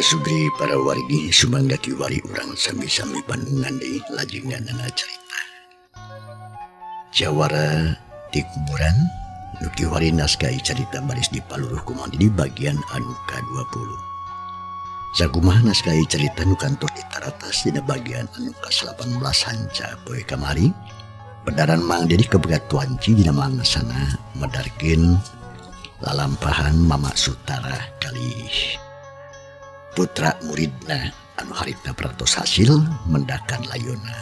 Sugri para wargi sumangga kiwari urang sami-sami panungan deui lajengna carita. Jawara di kuburan nu kiwari naskah carita baris dipaluruh kumaha di bagian anu ka-20. Sakumaha naskah carita nu kantos ditaratas dina bagian anu ka-18 hanca poe kamari. Pedaran Mang Dedi keberat tuanci dina mangsana medarkeun lalampahan Mama Sutara kali putra muridna anu harita pratos hasil mendakan layona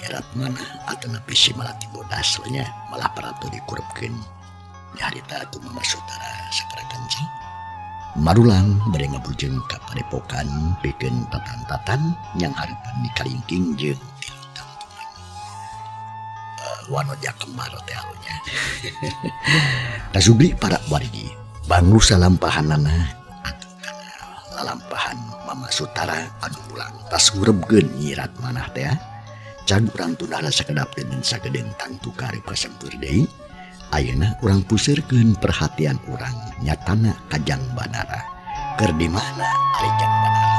Ratmana atanapi si Malati Bodas nya malah prato dikurepkeun harita atuh Mama Sutara saparakanca marulang bade ngabujeng ka padepokan pikeun tatan-tatan yang harapan dikalingking jeung tilu tangtungan wanoja kembar teh nya. Kasubri para wargi banglu salampahanana lalampahan Mama Sutara anu ulang tas ngurebkeun Nyi Ratmanah teh cag urang tundana sakedap deun sagedeung tangtu karep kasempur deui. Ayeuna urang puseurkeun perhatian urang nyatana ka Jang Banara keur di mana ari Jang Banara.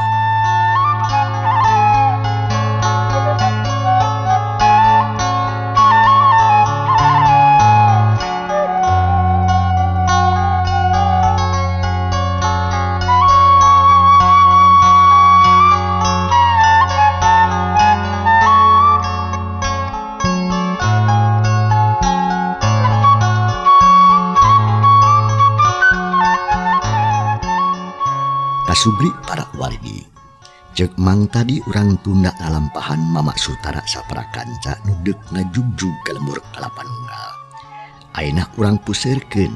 Kasubri para wargi cek mang tadi urang tunda lalampahan Mama Sutara saparakanca nu deuk ngajugjug ka lembur Kalapanunggal. Ayeuna urang puseurkeun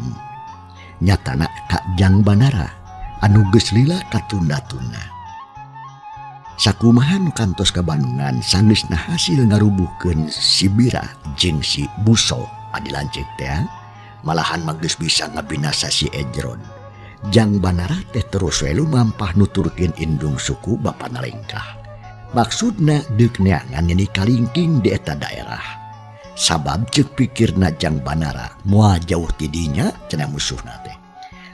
nyatana ka Jang Banara anu geus lila katunda-tunda. Sakumaha nu kantos ka Bandungan sanggeusna hasil ngarubuhkeun si Bira jeung si Buso adi lanceuk teh malahan mah geus bisa ngabinasa si Ejron. Jang Banara teh terus we lumampah nuturkeun indung suku bapana lengkah. Maksudna deuk neangan nini kalingking di eta daerah. Sabab ceuk pikirna Jang Banara moal jauh ti dinya cenah musuhna teh.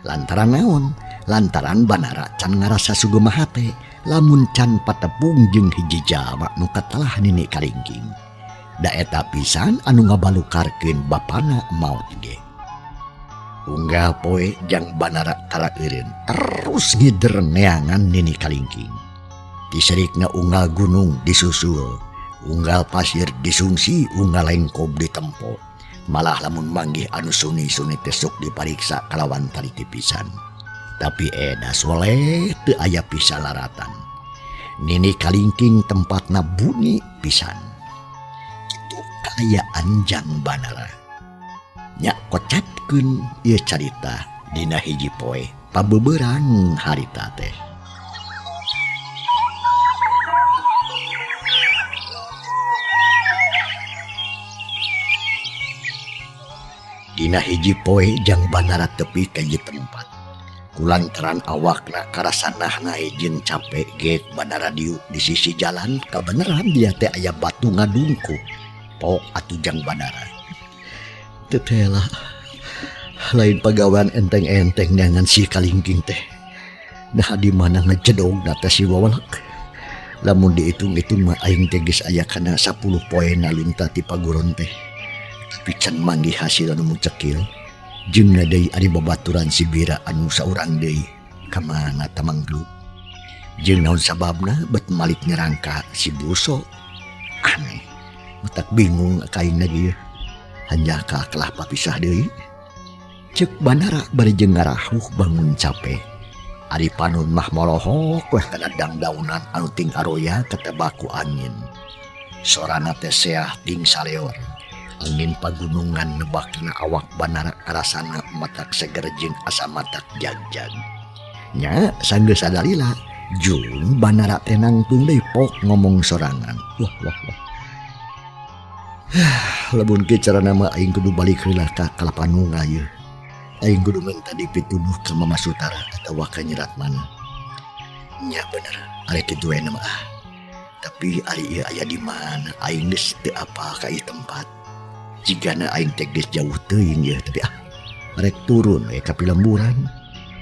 Lantaran naon? Lantaran Banara can ngarasa sugema hate lamun can patepung jeung hiji jalma nu katelah nini kalingking. Da eta pisan anu ngabalukarkeun bapana maot ge. Unggal poe Jang Banara tara eureun terus ngider neangan nini kalingking. Tiserikna unggal gunung disusul, unggal pasir disungsi, unggal lengkob ditempo. Malah lamun manggih anu suni-suni teh sok dipariksa kalawan taliti pisan. Tapi edah soleh teu aya pisalaratan. Nini kalingking tempatna buni pisan. Kitu kaayaan Jang Banara. Nya kocapkeun ieu carita dina hiji poe pabeberang harita teh. Dina hiji poe Jang Banara tepi ka ieu tempat. Kulantaran awakna karasanahna jeung capek ge Banara diuk di sisi jalan kabeneran dia teh aya batu ngadungkuk. Pok atuh Jang Banara. Tetela lain pagawean enteng-enteng neangan si kalingking teh. Nah di mana ngejedog teh si wawalak. Lamun dihitung-hitung mah aing teh geus aya kana 10 poe nalunta ti paguron teh. Tapi can manggih hasil anu mucekil. Jeung deui ari babaturan si Bira anu saurang deui ka mana tamanglu. Jeung naon sababna bet malik nyerangka si Buso. Aneh. Matak bingung ka aing lagi. Hanjaka kelah papisah deui. Ceuk Banara bari jeung ngarahuh bangun capek. Ari panon mah molohok weh kana dangdaunan anu ting aroya katebaku angin. Sorana teh seah ting saleor. Angin pagunungan nebak kana awak Banara karasana matak seger jeung asa matak jagjag. Nya sanggeus sadalila jung Banara teh nangtung deui pok ngomong sorangan. Wah wah wah. Lamun kieu carana mah aing kudu balik heula ka Kalapanunggal yeuh. Aing kudu menta dipituduh ka Mama Sutara atawa ka Nyi Ratmana. Nya bener ari kitu we mah ah. Tapi ari ieu aya di mana aing geus teu apal ka ieu tempat. Jigana aing teh geus jauh teuing yeuh tapi ah rek turun we ka pilemburan.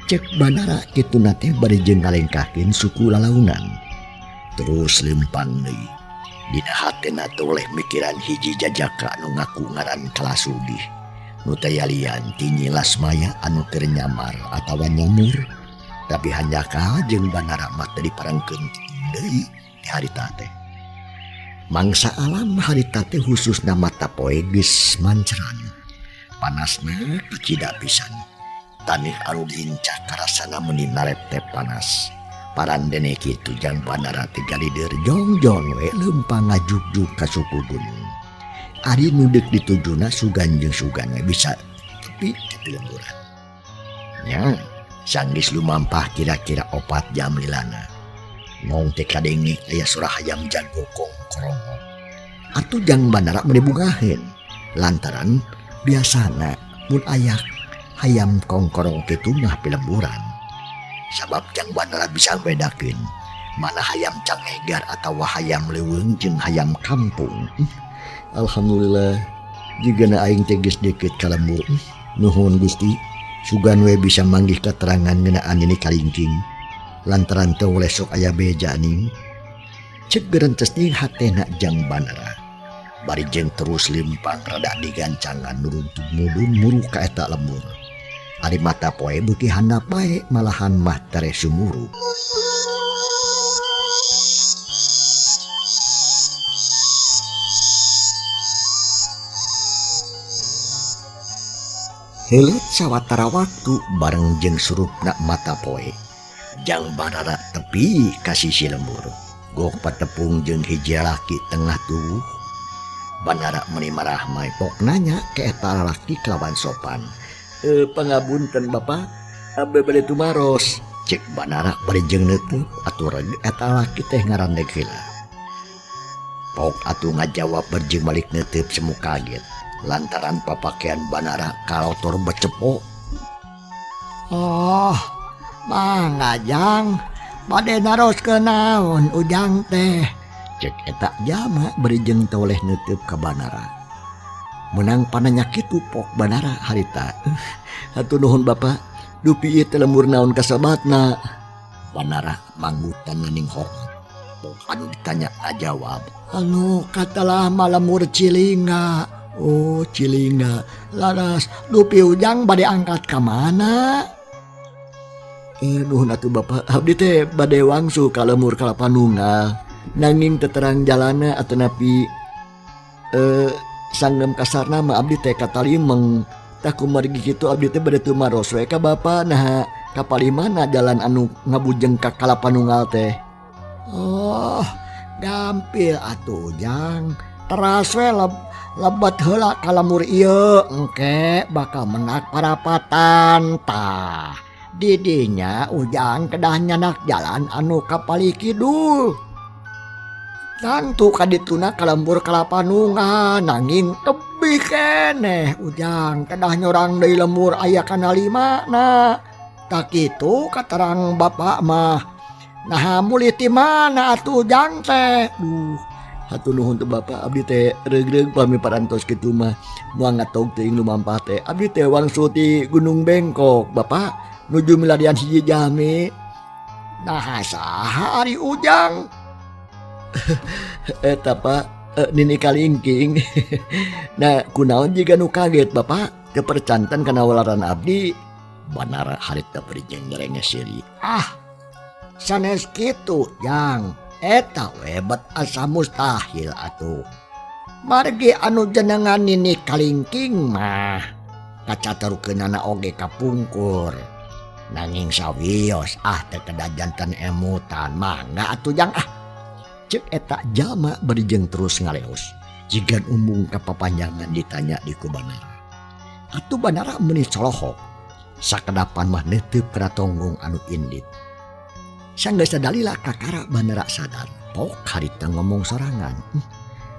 Cek Banara kituna teh bari jeung ngalengkahkeun suku lalaunan. Terus lempang deui. Dina hatena teh oleh mikiran hiji jajaka anu ngaku ngaran Kalasugih. Nu taya lian ti Nyi Lasmaya anu keur nyamar atawa nyamur. Tapi hanjakal jeung Banara mah teu diparengkeun deui di harita teh. Mangsa alam harita teh khususna mata poe geus manceran. Panasna kacida pisan. Taneuh anu lincah karasana meuni nareptep panas. Parandene kitu jang Banara teh galider jongjon we leumpang ngajugjug ka suku gunung. Ari nu deuk ditujuna sugan jeung sugan we bisa tepi ka pilemburan. Nya sanggeus lumampah kira-kira 4 jam lilana. Ngong teh kadenge aya sora hayam jago kongkorongok. Atuh jang Banara meuni bungaheun. Lantaran biasana mun aya hayam kongkorong kitu mah pilemburan. Sabab jang Banara bisa bedakeun mana hayam cangehgar atawa hayam leuweung jeung hayam kampung. Alhamdulillah jigana aing teh geus deukeut ka lembur. Nuhun Gusti, sugan we bisa manggih keterangan ngeunaan Nini Kalingking. Lantaran teu oleh sok aya beja ning. Cek gerentes ning hatena jang Banara. Bari jeung terus lempang rada digancangan nuruntuk mudun muruk ka eta lembur. Ari mata poe beuki handap bae malahan mah tereh sumurup. Heuleut sawatara waktu bareng jeung surupna mata poe. Jang Banara tepi ka sisi lembur. Gok patepung jeung hiji lalaki tengah tubuh. Banara meuni marah mae pok nanya ka eta lalaki kalawan sopan. Pangabunten Bapak, abdi bade tumaros. Cek Banara bari jeung neuteub atuh reg eta lalaki teh ngarandeg heula. Pok atuh ngajawab bari jeung balik neuteub semu kaget. Lantaran papakean Banara kalotor becepo. Oh, mangga jang, bade naroskeun naon ujang teh? Cek eta jalma bari jeung teu oleh neuteub ka Banara. Menang pananya kitu pok Banara harita. Hatur nuhun Bapak, dupi ieu teh lembur naon kasabatna. Banara manggutan naning hormat. Pok anu ditanya ngajawab. Anu katalah malemur Cilinga. Oh Cilinga, laras dupi ujang bade angkat ka mana? Nuhun atuh Bapak, abdi teh bade wangsul ka lembur Kalapanunggal. Nanging teterang jalana atanapi sanggem kasarna mah abdi teh katalimeng. Tah kumargi kitu abdi teh bade tumaros we ka Bapak. Naha kapalimana jalan anu ngabujeng ka Kalapanunggal teh? Oh, gampil atuh ujang. Teras we lebet heula ka lembur ieu engke bakal menak parapatan tah. Didinya ujang kedah nyanak jalan anu kapali kidul. Tangtu kadituna ka lembur Kalapanunggal nanging tebih keneh ujang kedah nyorang deui lembur aya kana 5 na. Tak kitu katerang bapak mah. Naha mulih ti mana atuh ujang teh? Duh, hatur nuhun teh bapak, abdi teh reug-reug pami parantos kitu mah. Moal ngatog teuing lumampah teh. Abdi teh wangsul ti Gunung Bengkok, bapak nuju milarian hiji jalmi. Naha saha ari ujang? Eta Pak, Nini Kalingking. Nah, kunaon jiga nu kaget bapak? Teu percanten kana walaran abdi. Banara harita bari jeung ngerenges seuri. Ah, sanes kitu jang. Eta we bet asa mustahil atuh. Margi anu jenengan Nini Kalingking mah kacaterukeunana oge kapungkur. Nanging sawios ah teu kedah janten emutan mangga atuh jang ah. Cek eta jalma bari jeung terus ngaleos. Jigan embung kapapanjangan ditanya di ku Banara. Atuh Banara meuni colohok. Sakedapan mah neuteup kana tonggong anu indit. Sanggeus dalila kakara Banara sadar. Pok harita ngomong sorangan.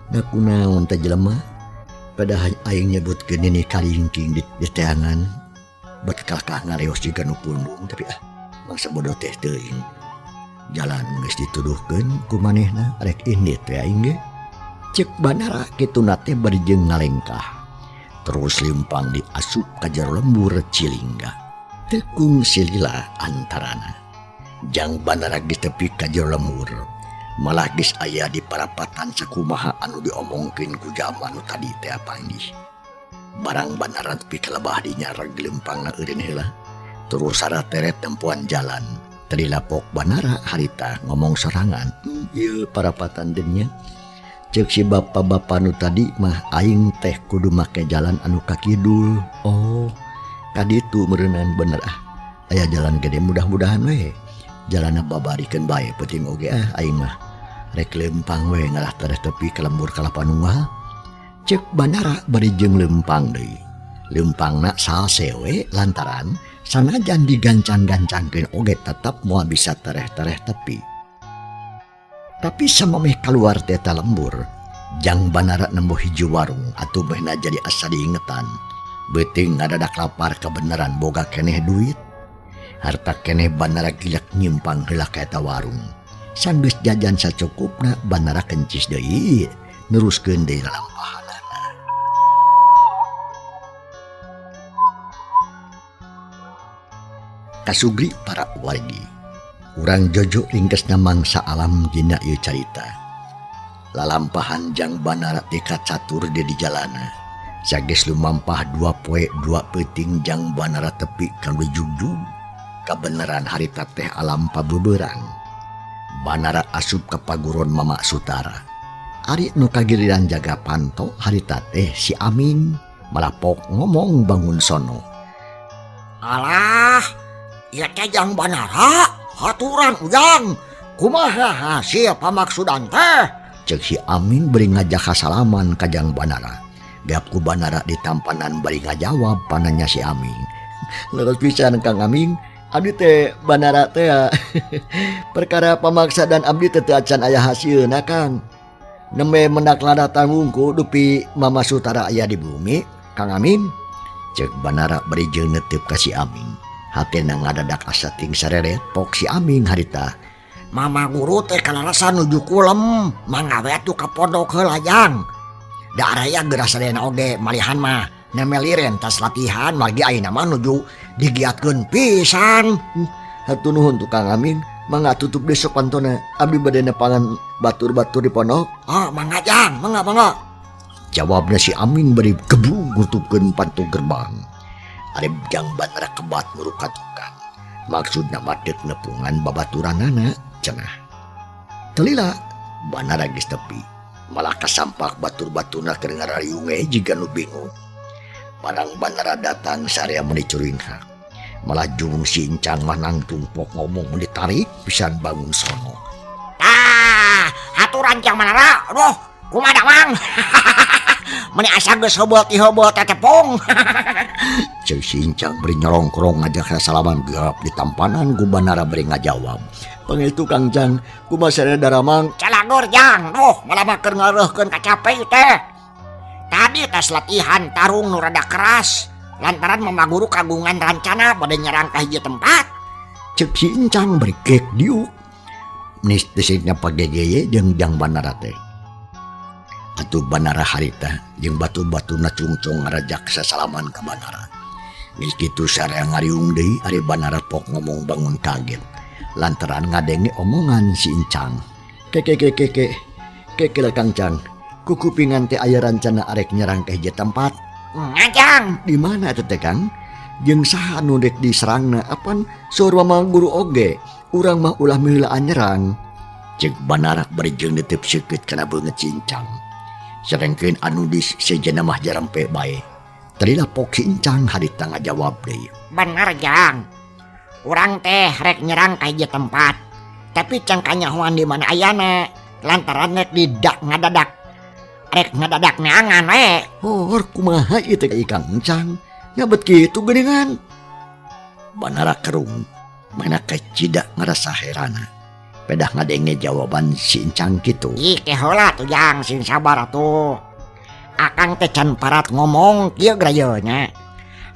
Da kunaon teh jelema? Padahal aing nyebutkeun nini kalingking di teangan. Bet kalakah ngareos jiga nu pundung tapi ah mangsa bodoh teh teuing. Jalan geus dituduhkeun ku manehna rek indit teh aing ge. Cek Banara kituna teh bari jeung ngalengkah. Terus lempang diasup ka jero lembur Cilingga. Teu kungsi lila antarana. Jang Banara geus tepi ka jero lembur. Malah geus aya di parapatan sakumaha anu diomongkeun ku jalma nu tadi teh panggih. Barang Banara tepi ka lebah dinya reg lempangna eureun heula. Terus sarateret tempuan jalan. Teu lapok Banara harita ngomong sorangan. Ieu parapatan deui nya. Ceuk si bapak-bapak nu tadi mah aing teh kudu make jalan anu ka kidul. Oh, kaditu meureunan bener ah. Aya jalan gede mudah-mudahan we. Jalanna babarikeun bae peuting oge ah aing mah. Rek lempang we ngalah tereh tepi ka lembur Kalapanunggal. Ceuk Banara bari jeung lempang deui. Lempangna salse we lantaran sanajan digancang-gancangkeun oge tetep moal bisa tereh-tereh tepi. Tapi samemeh kaluar ti eta lembur, Jang Banara nembo hiji warung atuh mehna jadi asa diingetan. Beuteung ngadadak lapar kebenaran boga keneh duit. Harta keneh Banara gilek nyimpang heula ka eta warung. Sanggeus jajan sacukupna Banara kencis deui neruskeun deui lalampahanana. Kasugri para wargi. Urang Jojo ringkesna mangsa alam dina ieu carita. Lalampahan Jang Banara teh kacatur di jalana. Sageus lumampah 2 poe 2 peuting Jang Banara tepi ka nu jugjug. Kabeneran harita teh alam pabeberang. Banara asup ka paguron Mama Sutara. Ari nu kagiliran jaga panto harita teh si Aming malapok ngomong bangun sono. Alah, ieu teh Jang Banara. Haturan ujang, kumaha hasil pamaksudan teh? Ceuk si Aming bari ngajak kasalaman ka Jang Banara. Gap ku Banara ditampanan bari ngajawab pananya si Aming. Leres pisan Kang Aming, abdi teh Banara teh ya. Perkara pamaksa dan abdi teh teu acan aya hasilna Kang. Nembe mendak ladatan wungku dupi Mama Sutara aya di bumi, Kang Aming. Ceuk Banara bari jeung neuteup ka si Aming. Hatena ngadadak asa ting sareret pok si Aming harita. Mama guru teh kalarasan nuju kulem, mangga we atuh ka pondok heula Jang. Da araya geura sadayana oge malihan mah nemeliren tas latihan margi ayeuna mah nuju digiatkeun pisan. Hatur nuhun tukang Aming, mangga tutup besok pantona. Abdi bade nepangan batur-batur di pondok. Ah, mangga Jang, mangga mangga. Jawabna si Aming bari geblug nutupkeun pantu gerbang. Ari Jang Banara kebat muruk ka tukang. Maksudna mah deuk nepungan babaturanana cenah. Telila Banara geus tepi. Malah kasampak batur-baturna keur ngarariung we jiga nu bingung. Barang Banara datang sarea meuni curinghak. Malah jung si Incang mah nangtung pok ngomong meuni tarik pisan bangun sono. Tah, haturan Jang Banara. Aduh, kumaha damang? Meuni asa geus heubeul ti heubeul teh tepung. Ceuk si Incang bari nyolongkrong ngajak salaman geup ditampanan ku Banara bari ngajawab. Panggil tukang Jang, kumaha sareng daramang? Calagor Jang, duh malah mah keur ngareuhkeun kacape teh. Tadi tes latihan tarung nu rada keras. Lantaran Mama Guru kagungan rancana bade nyerang ka hiji tempat. Ceuk si Incang bari gek diuk. Nis desikna pagegeye jeung Jang Banara teh. Atuh Banara harita jeung batu-batuna cungcung ngarajak sasalaman ka Banara. Geus kitu sareng ngariung deui ari Banara pok ngomong bangun kaget. Lantaran ngadenge omongan si Incang. Keke keke keke keke lah Kang Cang. Kukupingan teh aya rancana arek nyerang ka hiji tempat. Ngajang. Di mana eta teh Kang? Jeung saha nu rek diserangna apan saur Mama Guru oge. Urang mah ulah miheulaan nyerang. Ceuk Banara bari jeung neuteup seukeut kana beungeut si Incang. Sedengkeun anu di sejenna mah jarampe bae. Tadilah pok si Incang harita ngajawab deui. Bener Jang. Urang teh rek nyerang ka hiji tempat. Tapi can kanyahoan di mana ayana lantaran rek didak ngadadak. Rek ngadadak neangan we. Hor kumaha ieu teh Kang Encang. Nya bet kitu geuningan. Banara kerung mana kacida ngarasa herana. Pedah ngadenge jawaban si Encang kitu. Ih ke heula tuh Jang, sing sabar atuh. Akang teh can parat ngomong kieu grayo nya.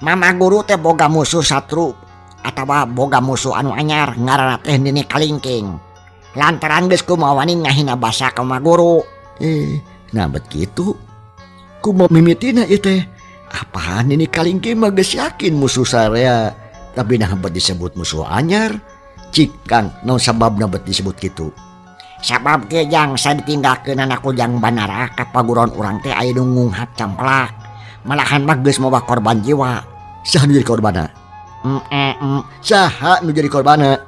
Mama guru teh boga musuh satru atawa boga musuh anu anyar ngaranna teh Nini Kalingking. Lantaran geus kumaha wani ngahina basa ka mama guru. Nah bet kitu. Kumaha mimitina ieu teh? Apaan Nini Kalingking mah geus yakin musuh sarea. Tapi nah bet disebut musuh anyar. Cik Kang, naon sababna bet disebut kitu? Sabab ge Jang saditinggalkeunana ku Jang Banara ka paguron urang teh aya nu ngunghap camplak. Malahan mah geus mawa korban jiwa. Saha nu jadi korbanna? Saha nu jadi korbanna?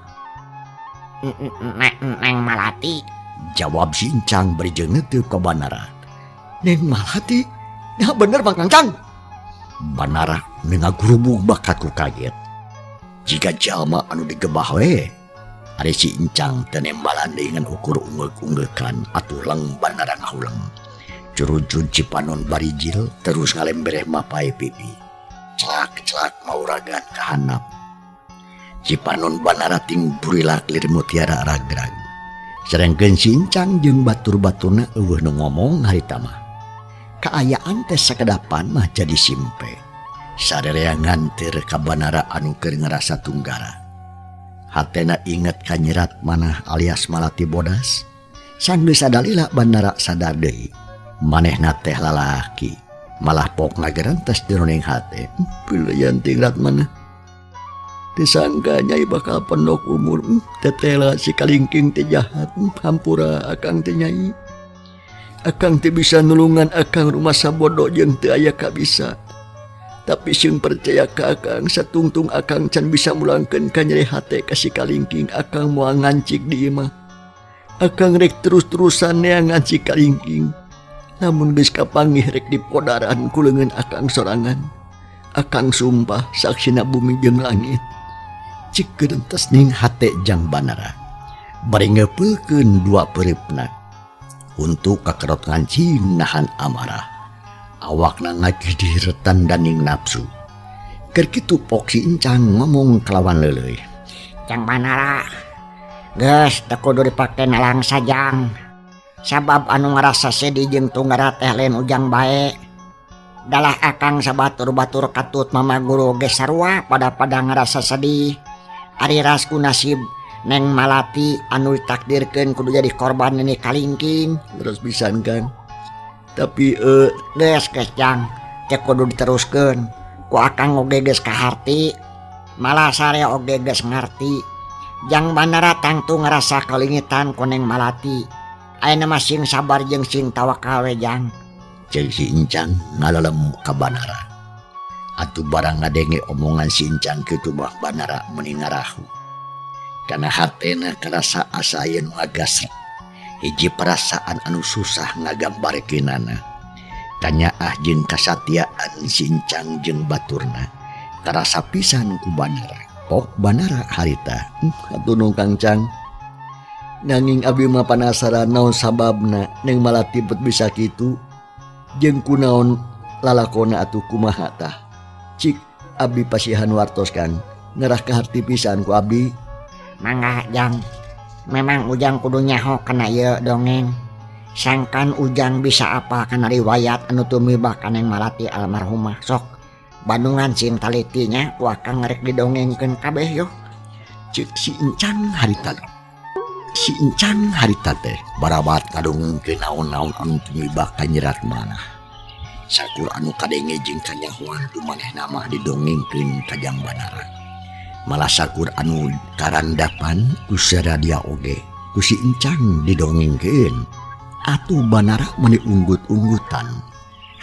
Neng Malati. Jawab si Encang bari jeung neuteub ka Banara. Neng Malati? Nah bener Bang Kang Cang. Banara ngagurubug bakat ku kaget. Jiga jalma anu digebah we. Ari si Encang teu nembalan deui ngan ukur unggeuk-unggeukan atuh leng Banara ngahuleng. Curujud cipanon barijil terus ngalembereh mapai pipi. Celak-celak mauragan ka handap. Cipanon Banara ting burilak lir mutiara ragrag. Sedangkeun si Encang jeung batur-baturna eueuh nu ngomong harita mah. Kaayaan teh sakedapan mah jadi simpe. Sarerea nganteur ka Banara anu keur ngarasa tunggara. Hatena inget ka nyerat manah alias Malati bodas. Sanggeus sadalila Banara sadar deui. Manehna teh lalaki. Malah pok ngagerentes jroning hate. Pilihan ting rat manah. Teu sangka nyai bakal pendok umur. Tetela si Kalingking teh jahat. Hampura akang teh nyai. Akang teh bisa nulungan akang rumah sabodo jeung teu aya kabisa. Tapi sing percaya ka akang satungtung akang can bisa mulangkeun ka nyeri hate ka si Kalingking akang moal ngancik di imah. Akang rek terus-terusan neangan si Kalingking. Namun geus kapanggih rek dipodaran ku leungeun akang sorangan. Akang sumpah saksina bumi jeung langit. Cik geurentes ning hate Jang Banara. Bari ngeupeulkeun dua pereupna. Untuk kakerot ngancing nahan amarah. Awakna ngagidir tandaning nafsu. Keur kitu pok si Encang ngomong kalawan leuleuy. Jang Banara, geus teu kudu dipake nalangsa Jang. Sabab anu ngarasa sedih jeung tunggara teh lain Ujang bae. Dalah akang sabatur-batur katut mama guru ge sarua pada-pada ngarasa sedih. Ari ras ku nasib Neng Malati anu ditakdirkeun kudu jadi korban Nini Kalingking. Terus pisan Kang. Tapi geus geus Jang, teu kudu diteruskeun. Ku akang oge geus kaharti, malah sarea oge geus ngarti. Jang Banara tangtu ngarasa kalingitan ku Neng Malati. Ayeuna mah sing sabar jeung sing tawakal we Jang. Ceuk si Encang ngalalem ka Banara. Atuh barang ngadenge omongan si Encang kitu mah Banara meuni ngarahu. Kana hatena karasa asa aya nu ngagasrek. Hiji perasaan anu susah ngagambarkeunana. Kanyaah jeung kasatiaan si Encang jeung baturna karasa pisan ku Banara. Pok Banara harita. Atuh nu Kang Cang. Nanging abi mah panasaran naon sababna Neng Malati bet bisa kitu. Jeung kunaon lalakona atuh kumaha tah. Cik abdi pasihan wartos Kang. Ngerah kaharti pisan ku abdi. Mangga Jang. Memang Ujang kudu nyaho kana ieu dongeng. Sangkan Ujang bisa apa kana riwayat anu tumibah ka Neng Malati almarhumah. Sok Bandungan sing talitinya ku akang rek didongengkeun kabeh yo. Ceuk si Encang harita. Si Encang harita teh barabat ngadongengkeun naon-naon anu tumibah ka nyerat manah. Sakur anu kadenge jeung kanyahoan ku manehna mah didongengkeun ka Jang Banara. Malah sakur anu karandapan ku saradia oge ku si Encang didongengkeun. Atuh Banara meuni unggut-unggutan.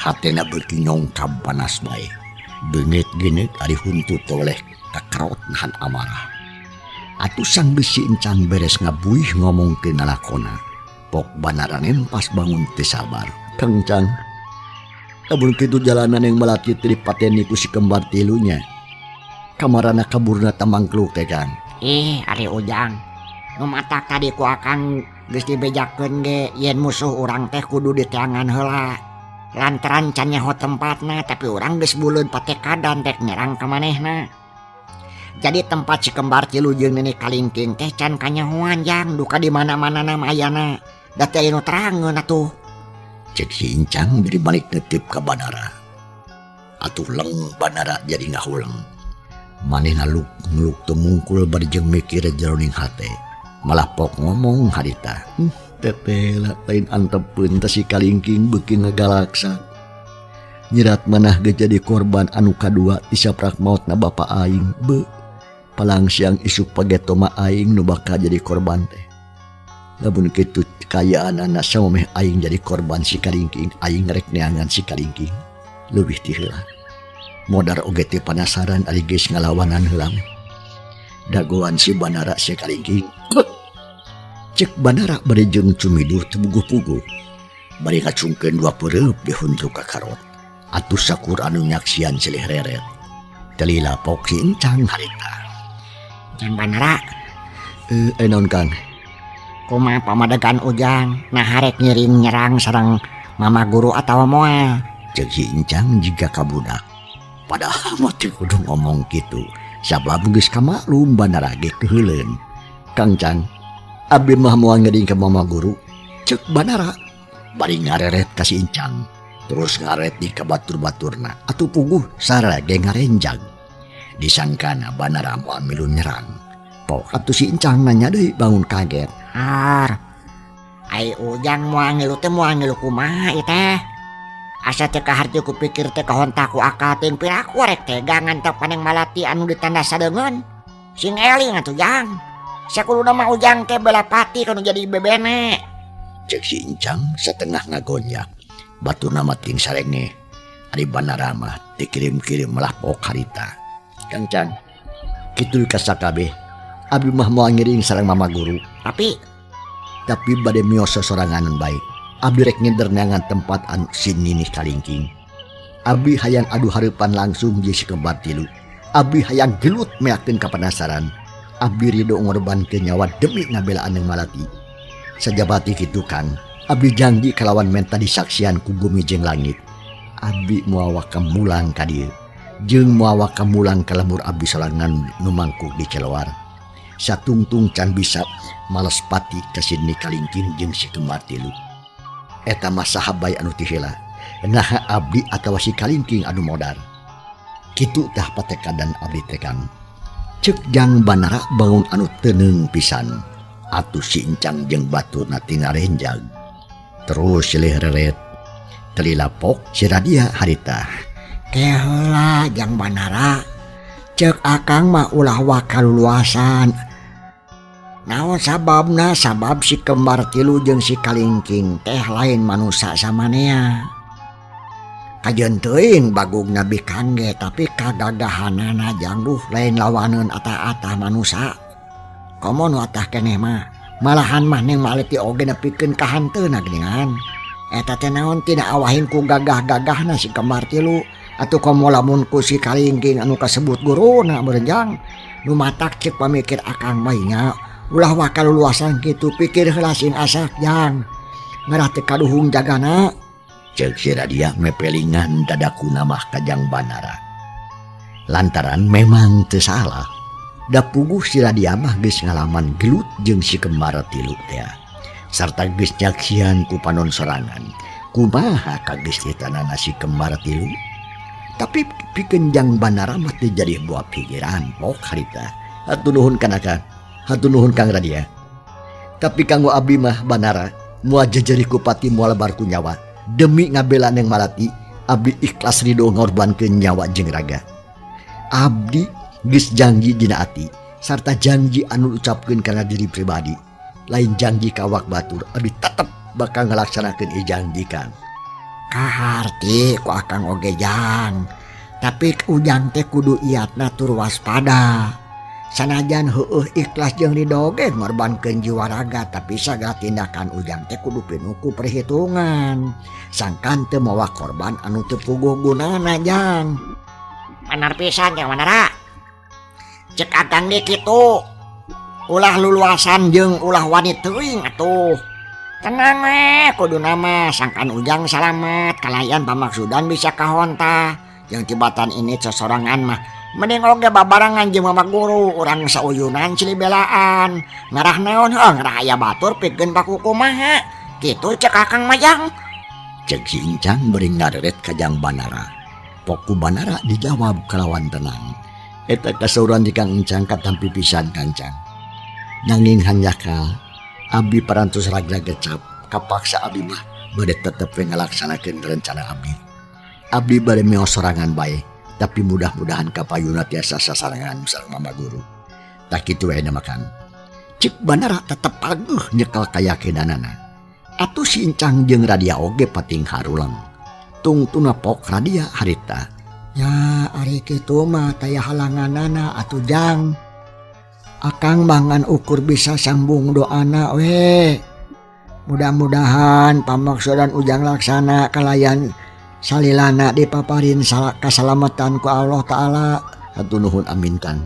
Hatena beuki nyongkab panas bae. Beungeut geuneut ari huntu toleh kakerot nahan amarah. Atuh sanggeus si Encang beres ngabuih ngomongkeun lalakona. Pok Banara nempas bangun teu sabar. Kang Cang, lamun kitu jalanan yang Malati teh dipateni ku si kembar tilunya. Kamarana kaburna tamangkluk teh Kang. Ih, ari Ujang. Nu matak tadi ku akang Geus dibejakeun ge yen musuh urang teh kudu diteangan heula. Lantaran can nyaho tempatna tapi urang geus buleud patekadan rek nyerang ka manehna. Jadi tempat si kembar tilu jeung Nini Kalingking teh can kanyahoan jang duka di mana-mana nama ayana. Da teu aya nu terangeun atuh. Cek si Incang bari balik netip ka Banara. Atuh leng Banara jadi ngahuleng. Manehna luk ngeluk tumungkul bari jeung mikir jeroning hate. Malah pok ngomong harita. Teteh lain antepeun teh si Kalingking beuki ngagalaksa. Nyirat manah ge jadi korban anu kadua ti saprak maotna bapa aing. Be, palang siang isuk pageto mah aing nu bakal jadi korban teh. Lamun kitu kayaanana samemeh aing jadi korban si Kalingking, aing rek neangan si Kalingking. Leuwih ti heula. Modar oge teh panasaran ari geus ngalawanan heula. Dagoan si Banara si Kalingking. Cek Banara bari jeung cumiduh teu puguh-puguh. Bari ngacungkeun dua peureup dihuntruk ka karot. Atuh sakur anu nyaksian silih reret. Teu lila pok si Encang harita. Jang Banara. Naon Kang? Kumaha pamadegan Ujang nah harek ngiring nyerang sareng Mama Guru atawa moal? Cek si Encang jiga ka budak. Padahal mah teu kudu ngomong kitu. Sabab geus kamaklum Banara ge keuheuleun. Kang Cang, abdi mah moal ngiring ka Mama Guru. Cek Banara bari ngareret ka si Encang. Terus ngaret di ka batur-baturna. Atuh puguh sararea ge ngarenjag. Disangkana Banara moal milu nyerang. Pok atuh si Encang nanya deui bangun kaget. Har, ai Ujang moal ngilu teh moal ngilu kumaha ieu teh? Asa teu kaharti ku pikir teh kahontak ku akal teuing piraku rek tega ngantep ka Neng Malati anu ditanda sadeungeun. Sing eling atuh Jang. Sakuluna mah Ujang teh bela pati kanu jadi bebene. Cek si Encang setengah ngagonjak. Baturna mah ting sarenge. Ari Banara mah dikirim-kirim malah pok harita. Kang Cang, kitu ka sakabeh. Abdi mah moal ngiring sareng Mama Guru. Tapi bade mios sosorangan bae. Abdi rek ngider neangan tempat anu si Nini Kalingking. Abdi hayang adu hareupan langsung jeung si kembar tilu. Abdi hayang gelut meakeun kapanasaran. Abdi ridho ngorbankeun nyawa demi ngabelaan Neng Malati. Sajabati kitu Kang, abdi janji kalawan menta disaksian ku bumi jeung langit. Abdi moal waka mulang ka dieu. Jeung moal waka mulang ka lembur abdi sorangan nu mangkuk di Celowar. Satungtung can bisa males pati ka si Nini Kalingking jeung si kembar tilu. Eta mah saha bae anu ti heula. Naha abdi atawa si Kalingking anu modar. Kitu tah patekadan abdi teh Kang. Cek Jang Banara bangun anu teuneung pisan. Atuh si Encang jeung baturna tinggal renjag. Terus silih reret. Teu lila pok si Radia harita. Keheula Jang Banara. Cek akang mah ulah wakaluluasan. Naon sababna? Sabab si kembar tilu jeung si Kalingking teh lain manusa samanea. Kajeun teuing bagugna bikangge tapi kagagahanana jang duh lain lawaneun atah-atah manusa. Komo nu atah keneh mah malahan mah Neng Malati oge nepikeun ka hanteuna geuningan. Eta teh naon tina awahin ku gagah-gagahna si kembar tilu atuh komo lamun ku si Kalingking anu kasebut guruna meureun nu matak cek pamikir akang mah nya ulah wakaluluasan kitu pikir heula sing asak jang ngarah teu kaduhung jagana. Ceuk si Radia mepelingan dadakuna mah ka Jang Banara. Lantaran memang teu salah. Da puguh si Radia mah geus ngalaman gelut jeung si kembar tilu teh. Sarta geus nyaksian ku panon sorangan. Kumaha kageus ditanana si kembar tilu? Tapi pikeun Jang Banara mah teu jadi buah pikiran pok harita. Hatur nuhun kana Kang. Hatur nuhun Kang Radia. Tapi kanggo abdi mah Banara moal jejeri ku pati moal lebar ku nyawa. Demi ngabela Neng Malati, abdi ikhlas ridho ngorbankeun nyawa jeung raga. Abdi geus janji dina ati sarta janji anu ucapkeun kana diri pribadi. Lain janji ka awak batur, abdi tetep bakal ngalaksanakeun ieu janji Kang. Kaharti ku akang oge jang. Tapi Ujang teh kudu iatna tur waspada. Sanajan heueuh ikhlas jeung ridho ge ngorbankeun jiwa raga tapi sagala tindakan Ujang teh kudu pinuh ku perhitungan. Sangkan teu mawa korban anu teu puguh gunana jang. Bener pisan Jang Banara. Cek akang ge kitu. Ulah luluasan jeung ulah wani teuing atuh. Tenang we kuduna mah sangkan Ujang salamet kalayan pamaksudan bisa kahonta. Jeung tibatan ini sesorangan mah mending oge babarengan jeung Mama Guru urang sauyunan silih belaan. Ngarah naon heuh ngarah aya batur pikeun pakukumaha. Kitu cek Akang mah Jang. Cek si Incang bari ngareret ka Jang Banara. Pok ku Banara dijawab kalawan tenang. Eta kasauran di Kang Encang katampi pisan Kang Cang. Nanging hanjakal abdi parantos ragrag gecap kapaksa abdi mah bade tetep we ngalaksanakeun rencana abdi. Abdi bade meos sorangan bae, tapi mudah-mudahan kapayuna tiasa sasarengan sareng Mama Guru. Tah kitu we mah Kang. Cek Banara tetep pageuh nyekel kayakinanana. Atuh si Incang jeung Radia oge pating harulang. Tungtuna pok Radia harita. Ya ari kitu mah taya halanganana atuh Jang. Akang mah ngan ukur bisa sambung doana we. Mudah-mudahan pamaksudan Ujang laksana kalayan salilana dipaparin kasalamatan ku Allah Ta'ala. Hatur nuhun amin Kang.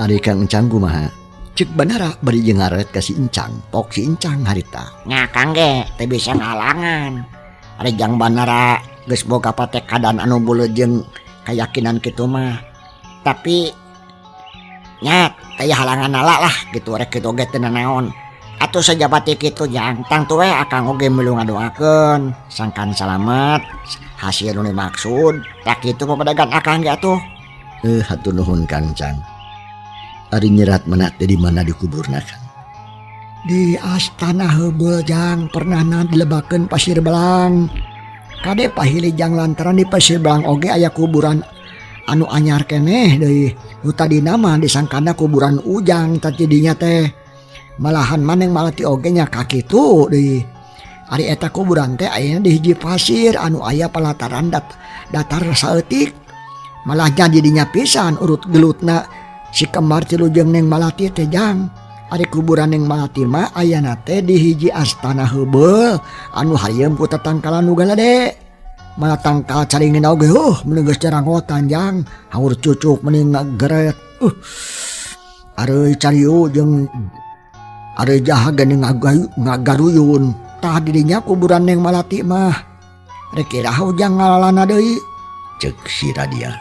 Ari Kang Encang kumaha? Cek Banara bari jeung ngaret ka si Incang, pok si Incang harita. Nya Kang ge teu bisa ngahalangan. Ari Jang Banara geus boga patekadan anu buleud jeung kayakinan kitu mah. Tapi nya taya halangan nala lah gitu rek kitu oge teu nanaon. Atuh sajabati kitu Jang, tangtu we Akang oge milu ngadoakeun sangkan salamet hasil nu dimaksud. Tah kitu papadegan Akang ge atuh. Hatur nuhun Kang Cang. Ari nyerat manah teh di mana dikuburna Kang? Di astana heubeul Jang, pernahna dilebakeun Pasir Belang. Kade pahili Jang lantaran di Pasir Belang oge aya kuburan anu anyar keneh deui. Nu tadina mah disangkana kuburan Ujang tadinya teh. Malahan maneng malati oge nya kakitu deui. Ari eta kuburan teh ayana di hiji pasir anu aya palataran datar saeutik. Malah jadinya pisan urut gelutna si kembar tilu jeung Neng Malati teh Jang. Ari kuburan Neng Malati mah ayana teh di hiji astana heubeul anu harieum ku tatangkalan nu galade. Malah tangkal caringin oge heuh meni geus jarangotan Jang. Haur cucuk meni ngageret. Areuy cariu jeung areuy jaha geuning ngagaruyun. Tah didinya kuburan Neng Malati mah. Rek iraha Ujang ngalalana deui? Cek si Radia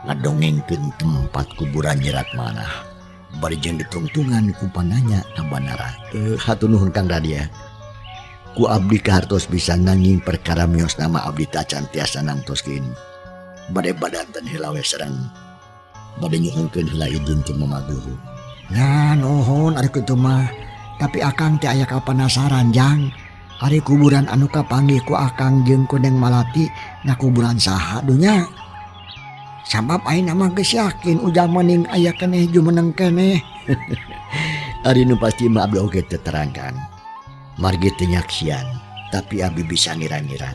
ngadongengkeun tempat kuburan nyerat manah. Bari jeung ditungtungan ku pananya ka Banara. Hatur nuhun Kang Radia. Ku abdi kahartos bisa nanging perkara mios nama abdi tacan tiasa nangtoskeun. Bade badanten heula we sareng bade nyuhunkeun heula idun ti Mama Guru. Nya nuhun ari kitu mah. Tapi Akang teh aya kapanasaran Jang. Ari kuburan anu kapanggih ku Akang jeung ku Neng Malati na kuburan saha dunya? Sabab ayeuna mah geus yakin Ujang mending aya keneh jumeneng keneh. Ari nu pasti mah abdi oge teu terangkan. Margi teu nyaksian, tapi abdi bisa ngira-ngira.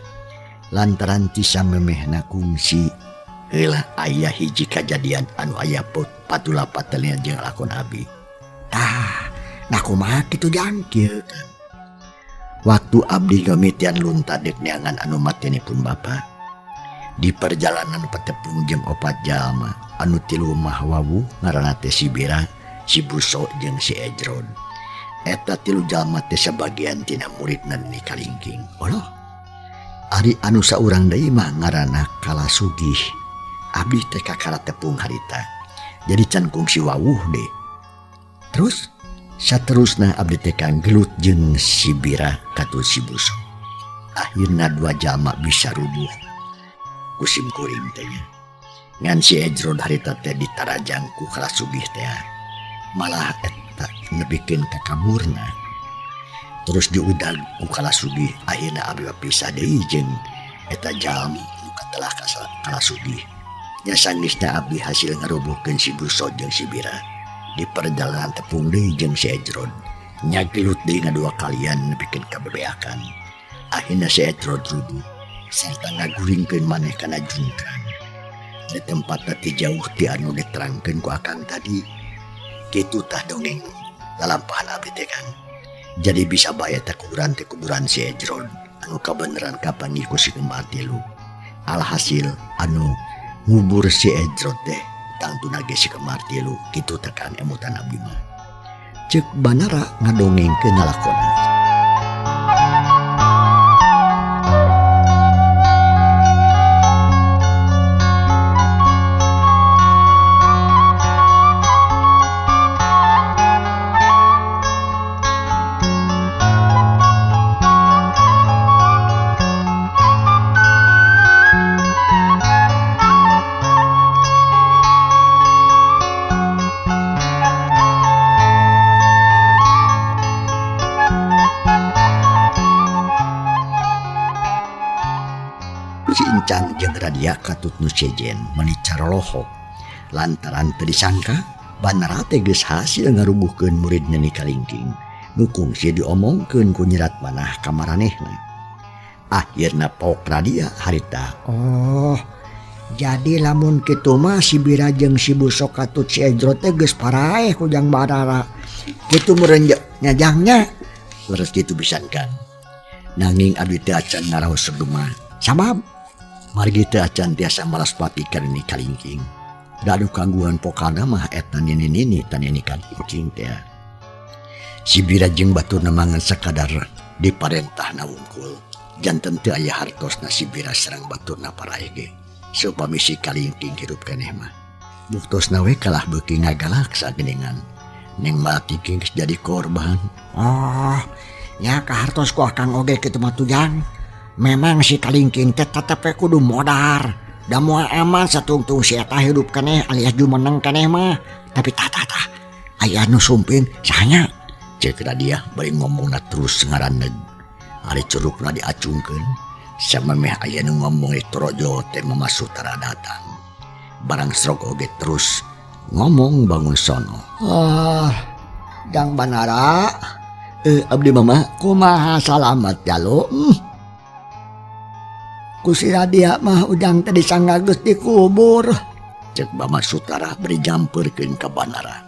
Lantaran ti samemehna kungsi heula aya hiji kajadian anu aya patula patelina jeung lakon abdi. Tah, nah kumaha kitu Jang? Kieu kan. Waktu abdi ngamitian lunta dek neangan anu matinipun bapa. Di perjalanan petepung jeung opat jalma anu tilu mah wawuh ngaranna teh si Bira, si Buso jeung si Ejrod. Eta tilu jalma teh sabagian tina muridna Nini Kalingking. Oloh. Ari anu saurang deui mah ngaranna Kalasugih. Abdi teh kakara tepung harita. Jadi can kungsi wawuh deh. Terus saterusna abdi teh kanggelut jeung si Bira katu si Buso. Akhirna dua jalma bisa rubuh. Kusim kuring teh nya. Ngan si Ejrod harita teh ditarajang ku Kalasugih teh. Malah eta nepikeun ka kaburna. Terus diudag ku Kalasugih, akhirna abdi pisah deui jeung eta jalmi nu katelah ka Kalasugih. Nya sangeusna abdi hasil ngarubuhkeun si Buso jeung si Bira. Di perjalanan tepung deui jeung si Ejrod. Nya gelut deui ngadua kalian nepikeun ka bebeakan. Akhirna si Ejrod rubuh serta ngaguringkeun maneh kana jungkang. Di tempat teh jauh ti anu diterangkeun ku Akang tadi. Kitu tah dongeng lalampahan abdi teh Kang. Jadi bisa bae teh kuburan teh kuburan si Ejrod anu kabeneran kapanggih ku si kembar tilu. Alhasil anu ngubur si Ejrod teh tangtuna ge si kembar tilu. Kitu teh kan emutan abdi mah. Cek Banara ngadongengkeun lalakonna. Si Incang jeung Radia katut nu sejen meuni carolohok lantaran teu disangka Banara teh geus hasil ngarubuhkeun murid Nini Kalingking nu kungsi diomongkeun ku nyerat manah ka maranehna. Akhirna pok Radia harita. Oh, jadi lamun kitu mah si Bira jeung si Busok katut si Ejro teh geus paraeh ku Jang Banara. Kitu meureun nyajangnya. Leres kitu pisan Kang. Nanging abdi teh acan ngaraos segema. Sabab margi teu acan tiasa maraspati ka Nini Kalingking. Da anu kangguhan pokana mah eta nini-nini tan Nini Kalingking teh. Si Bira jeung baturna mangan sakadar diparentahna wungkul. Janten teu aya hartosna si Bira sareng baturna paraeh ge. Saupami si Kalingking hirup keneh mah. Buktosna we kalah beuki ngagalaksa geuningan. Neng Malati geus jadi korban. Oh, nya kahartos ku akang oge kitu mah tujang. Memang si Kalingking teh tetep we kudu modar. Da moal aman satungtung si eta hirup keneh alias jumeneng keneh mah. Tapi tah tah tah, aya nu sumping sahanya? Cek Radia bari ngomongna terus ngaraneg. Ari curugna diacungkeun, samemeh aya nu ngomong torojo teh Mama Sutara datang. Barang srog oge terus ngomong bangun sono. Ah, Jang Banara, Abdi Mama, kumaha salamet jalu? Ku si Radia mah ujang teh disangga geus dikubur. Cek Mama Sutara bari nyamperkeun ka Banara.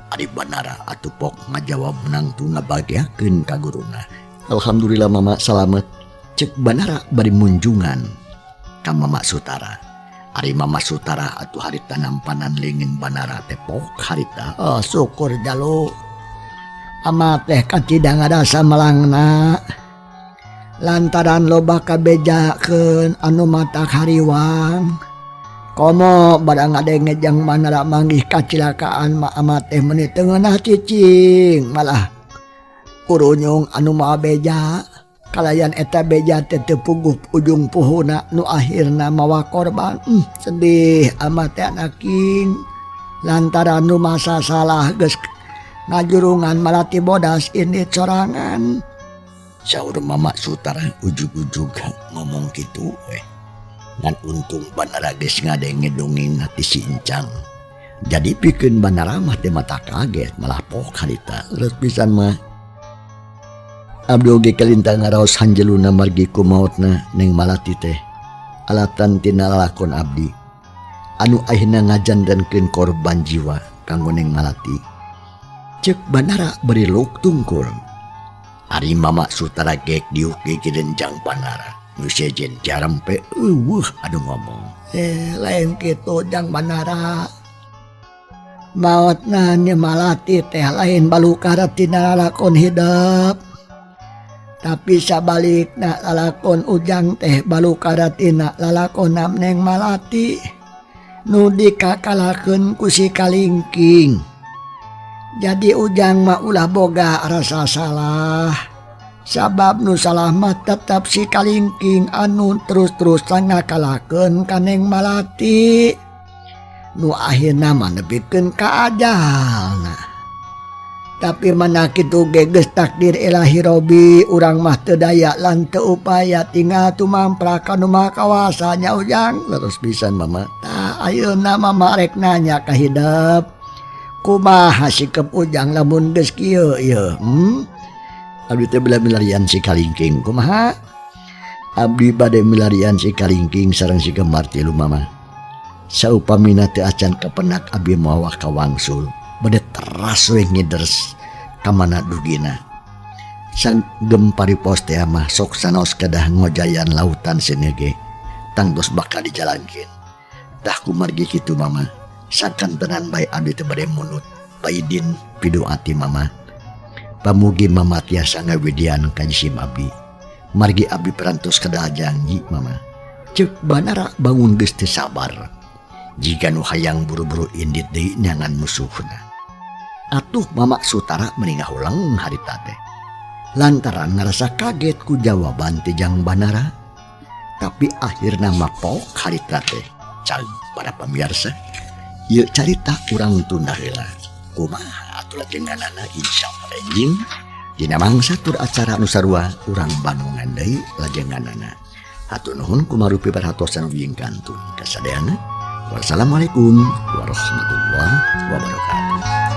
Ari Banara atuh pok ngajawab nangtu ngabagiakeun ka guruna. Alhamdulillah Mama salamet. Cek Banara bari munjungan ka Mama Sutara. Ari Mama Sutara atuh harita nampanan leungeun Banara teh pok harita. Oh, syukur jalu. Ama teh kacida ngarasa melangna. Lantaran loba kabejakeun anu matak hariwang. Komo barang ngadenge jang Banara manggih kacilakaan ma ama teh meuni teu ngeunah cicing malah kurunyung anu mawa beja. Kalayan eta beja teh teu puguh ujung puhuna nu akhirna mawa korban. Sedih ama teh anaking. Lantaran nu masa salah geus ngajurungan Malati bodas ini sorangan. Saur Mama Sutara ujug-ujug ngomong kitu we. Ngan untung Banara geus ngadenge dongeng ti si Incang. Jadi pikeun Banara mah teu mata kaget malah pok harita. Leres pisan mah. Abdi oge kalintang ngaraos hanjeluna margi ku maotna Neng Malati teh. Alatan tina lalakon abdi. Anu akhirna ngajantenkeun korban jiwa kanggo Neng Malati. Cek Banara bari luk tungkul. Ari Mama Sutara gek diuk gigireun Jang Banara. Nu sejen jarampe eueuh anu ngomong. Lain kitu Jang Banara. Maotna Nyi Malati teh lain balukar tina lalakon hidep. Tapi sabalikna lalakon ujang teh balukar tina lalakon Neng Malati. Nu dikakalakeun ku si Kalingking. Jadi ujang mah ulah boga rasa salah. Sabab nu salah mah tetep si Kalingking anu terus-terusan ngakalakeun ka Neng Malati. Nu akhirna mah nepikeun ka ajalna. Tapi mana kitu ge geus takdir ilahi Robi, urang mah teu daya lan teu upaya tinggal tumampra ka nu maha kawasa nya ujang. Leres pisan Mama. Tah ayeuna mama rek nanya ka hidep. Kumaha sikep ujang lamun geus kieu ieu? Abdi teh bela milarian si Kalingking kumaha? Abdi bade milarian si Kalingking sareng si Kembar tilu Mama. Saupamina teu acan kapenak abdi mawa ka wangsul. Bade teras we ngiders ka mana dugina. Sang gempari pos teh mah sok sanaos kedah ngojayan lautan seuneu ge. Tangtos bakal dijalankeun. Tah kumargi kitu Mama. Sakantenan bae abdi teh bade munut. Paidin piduati Mama. Pamugi Mama tiasa ngawidian ka jisim abdi. Margi abdi perantos kadal janji Mama. Cek Banara bangun geus teu sabar. Jiga nu hayang buru-buru indit deui neangan musuhna. Atuh Mama Sutara meni ngahuleng harita teh. Lantaran ngarasa kaget ku jawaban ti Jang Banara. Tapi akhirna mapok harita teh. Cag para pemirsa, ieu carita urang tunda heula. Kumaha atuh lajenganana, insyaallah enjing dina mangsa tur acara nu sarua urang bandungan deui lajenganana. Hatur nuhun kumarupi perhatosan wingkantun kasadayana. Wassalamualaikum warahmatullahi wabarakatuh.